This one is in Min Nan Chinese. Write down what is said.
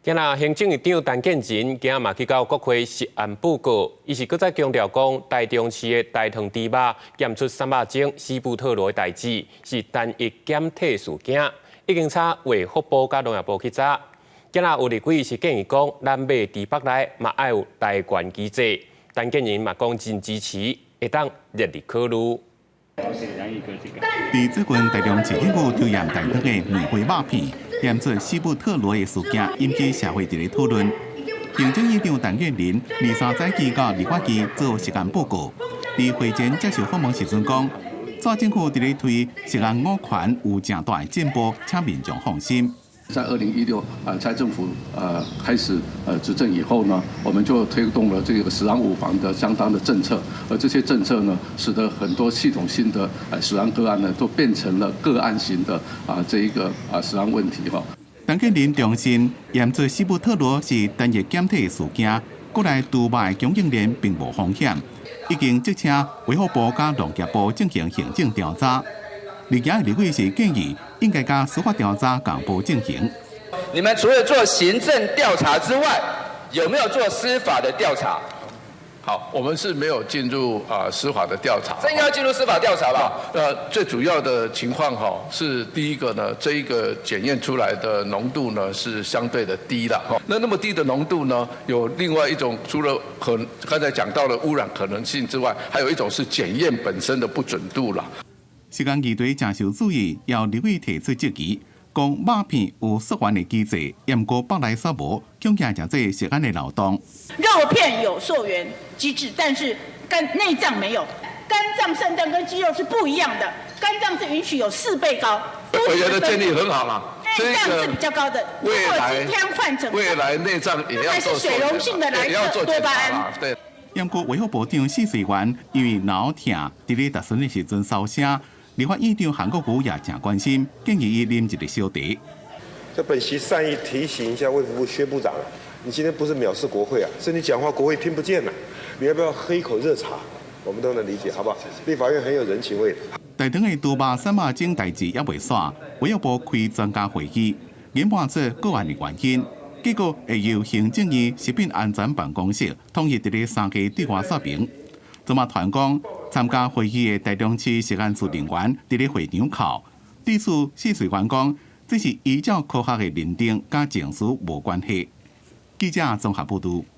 今仔行政院長陳建仁今仔嘛去到國會食安報告，伊是閣再強調講，台中市的大腸豬肉檢出瘦肉精、西布特羅的代誌是單一檢體事件，已經請衛福部佮農業部去查。今仔有立委是建議講，咱買佇腹內嘛愛有來源機制，陳建仁嘛講真支持，會當熱力考慮。佇最近台中市政府抽驗大腸的梅花肉片，驗出西布特羅的事件，引起社會佇咧討論。行政院長陳建仁23早起到立法院做食安報告，佇會前接受訪問時陣講，蔡政府佇咧推食安五權有誠大的進步，請民眾放心。在2016啊，蔡政府開始執政以後呢，我們就推動了這個食安五防的相當的政策，而這些政策呢，使得很多系統性的食安個案呢，都變成了個案型的啊這一個啊食安問題哈。陳建仁重申，驗出西布特羅是單一檢體事件，國內豬肉的供應鏈並無風險，已經責請衛福部佮農業部進行行政調查。另外，立委是建議應該佮司法調查同步進行。你們除了做行政調查之外，有沒有做司法的調查？好，我們是沒有進入啊司法的調查。這應該要進入司法調查吧？最主要的情況哈，是第一個呢，這一個檢驗出來的濃度呢是相對的低的。那麼低的濃度呢，有另外一種，除了可剛才講到的污染可能性之外，還有一種是檢驗本身的不準度了。食安議題誠受注意，有立委提出質疑，講肉片有溯源的機制，毋過腹內煞無，恐驚成做食安的漏洞。肉片有溯源機制，但是肝內臟沒有，肝臟、腎臟跟肌肉是不一樣的，肝臟是允許有4倍高。我覺得建議很好啦，內臟是比較高的。如果今天換成未來內臟也要做，還是水溶性的萊克多巴胺。對。毋過衛福部長許瑞元因為腦痛，佇咧質詢的時陣燒聲。立法院長韓國瑜也誠關心，建議伊啉一个小茶。這本席善意提醒一下衛福部薛部長，你今天不是藐視國會啊，是你講話國會聽不見了。你要不要喝一口熱茶？我們都能理解，好不好？立法院很有人情味。大腸的豬肉瘦肉精代誌猶未煞，衛福部開專家會議，研判出個案的原因，結果會由行政院食品安全辦公室統一佇咧三家對外說明。這馬傳講，參加會議的台中市食安處人員佇咧會場哭，對此許瑞元講，這是依照科學的認定，佮情緒無關係。記者綜合報導。